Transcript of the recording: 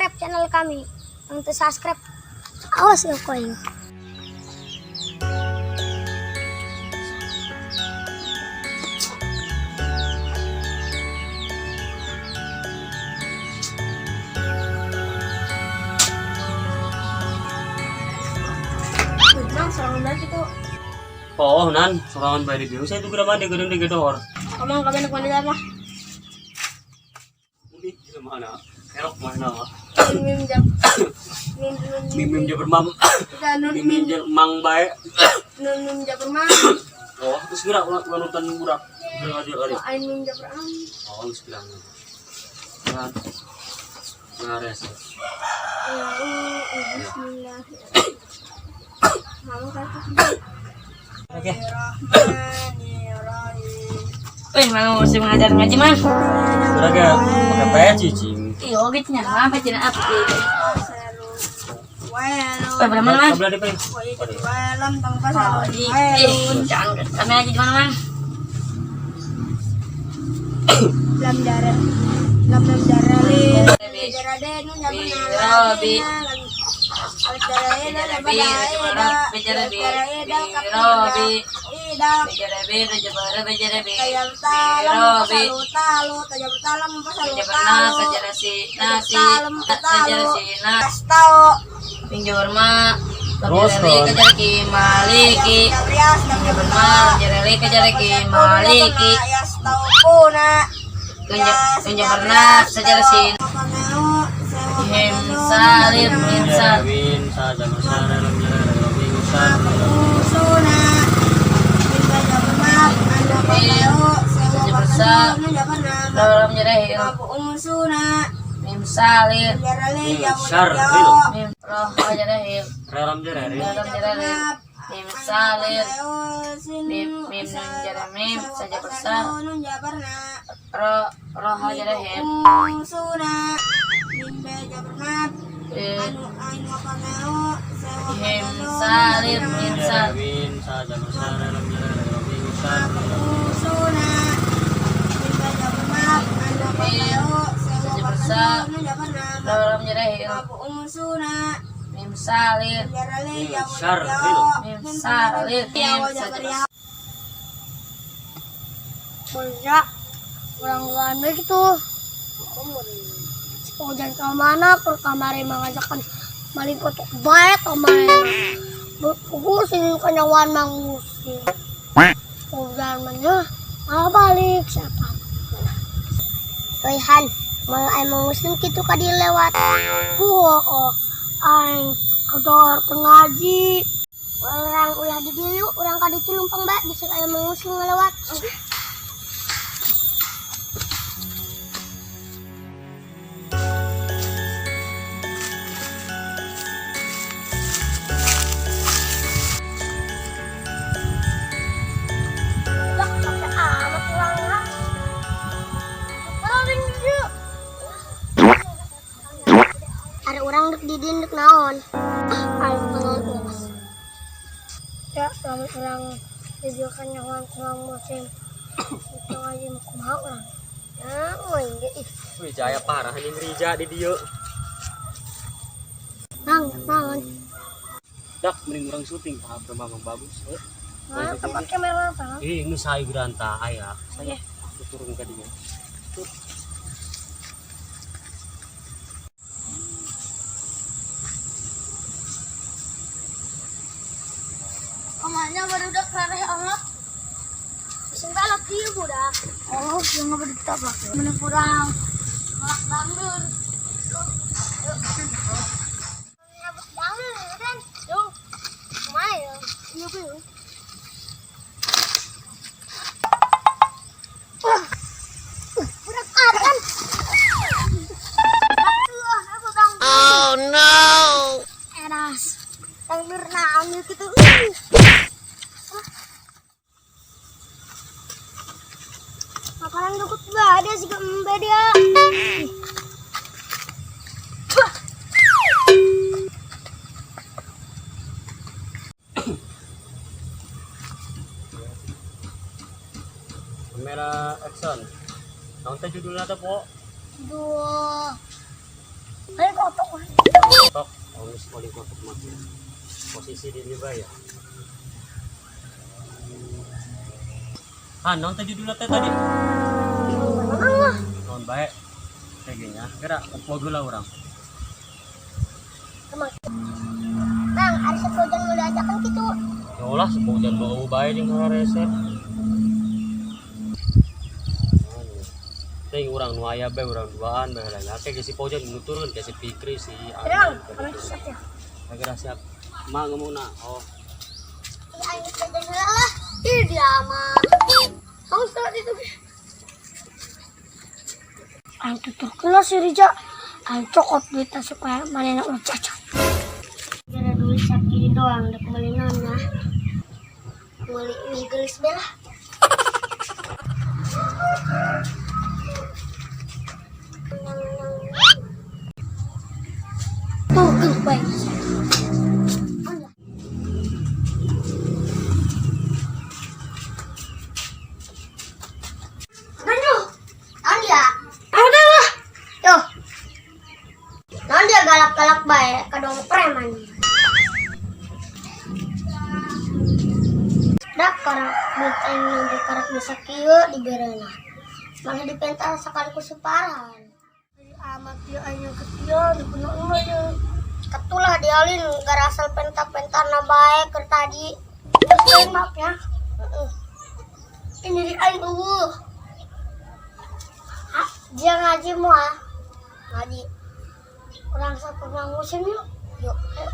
Subscribe channel kami. Yang teu subscribe, awas ya kau ini. Mang, sorangan banget itu. Oh, nan, sorangan bae di dieu. Saya tuh geura mandi geudeung di gedor. Kamu kamu nak mandi apa? Ih, mana? Erok mana? Mim jam. Mim mim. Mim mim jaber mam. Kita nun Mim mim mim jaber mang bae. Nun mim jabar mang. Oh, terus geura ulah ulah nonton budak. Geura aja kali. Ain mim jabar am. Oh, geus bilang. Nah. Ngares. Ya, bismillah. Kamu kata. Oke. Bismillahirrahmanirrahim. Wih, mang mesti mengajar ngaji, Mang. Geura ge pakai peci cing. Iya, gitu nya. Mang peci na api. Welu. Wih, berapa mana, Mang? Sebelah di pe. Welam tang pasal. Ih, jangan kami ngaji di mana, Mang? Lam jara. Lam lam jara li. Jara de nun jabar na. Robi. Alif jara eda Robi, jara Robi, eda eda Robi, ida Bejarabi, bejabara, bejarabi. Tayal talam Robi. pasalu talu tajab talam pasalu Bejabarna, talu sajarasi, nasi, talam sajarasi, na, Kastau pinjurma, Terus, Kajarali, terus. kajaraki, maliki. Jabrias Jabarma, jarali, kajaraki, maliki. Yastaupuna Tunjabarna, sajarasi, him, salir, min, sal. Win sa jabar sa lam jara win sa. Dalam jarahil, mim salir, mim roh jarahil, Lam jara ri. dalam jarahil, mim salir, mim mim nun jarah mim saja bersa, roh roh jarahil, him salir, min sal. Win sa jabar sa lam jara win sa. Mim saja bersa, dalam jarahil, mim salir, mim salir, mim saja bersa. Boleh orang luar gitu. Hujan ke mana, ke kamar mengajakkan maling kotok baik kemarin. Pusing kenyawan mangusing. Hujan mana, malah balik siapa? Toihan, malah emang muslim gitu kadi lewat. Oh, oh, aing kedor pengaji. Orang ulah di dieu, orang kadi lumpang bae bisa aya muslim ngelewat. Lah, capek amat urang lah. Paling dieu. Ada orang dek di dieu dek naon? Ah, aing kenal geus. Ya, lamun urang video kan nyawan kurang musim. Itu aja kumaha urang. Ya, euy ge ih. Wih, jaya parah ini Rija di dieu. Nang, naon? Dak mending urang syuting tahap memang bagus. Eh. Nah, tempat kamera apa? Ih, ini saya geranta aya. Saya turun ke dia. Kamarnya baru udah kelar Allah. Sing balak ieu budak. Oh, yang ngapa ditabrak. Mana kurang. Malak dangdut. Dangdut kan? Yo. Kumaha ya? Ieu ge. Budak adan. Oh no. Eras. Dangdut naon ieu kitu. Makanan dukut ada sih ke embe dia. Wah. Kamera action. Naon teh judulna teh, Po? Dua. Ayo kotok. Tok, oh geus paling kotok mah. Posisi di dieu bae ya. Ah, naon teh judulna teh tadi? Menang lah. Naon bae. Kayak gini ya, kira upload heula urang. Emang. Bang, ada sepujan mau diajakan gitu. Ya lah, sepujan bau bae jeung hararese. Teh urang nu aya bae urang duaan bae lah. Ya kayak si Pojan nuturkeun kayak si Fikri si Bang, Anan. kamu siap ya? Kira siap. Mak ngomongna. Oh, Iya, ayo jajan heula lah. Ih, dia mah. Kamu sholat itu. Aing tutur kela si Rija. Aing cokot duitnya supaya manena ulah cacat. Gara duit sakini doang, udah kembali nona. Beli mie gelis bela. Tuh, geus bae. Aduh, naon dia? Ada lah. Tuh. Naon dia galak-galak bae kadong preman. Dak karak duit aing nanti karak bisa kieu diberena. Malah dipental sakali ku suparan. Amat dia aing ketian kuno ya. Ketulah dialin gara asal penta-pentana bae keur tadi. Terus maaf ya. Heeh. Ini di aing eueuh. Ah, dia ngaji mau ah. Ngaji. Orang satu musim yuk. Yuk. Ayo.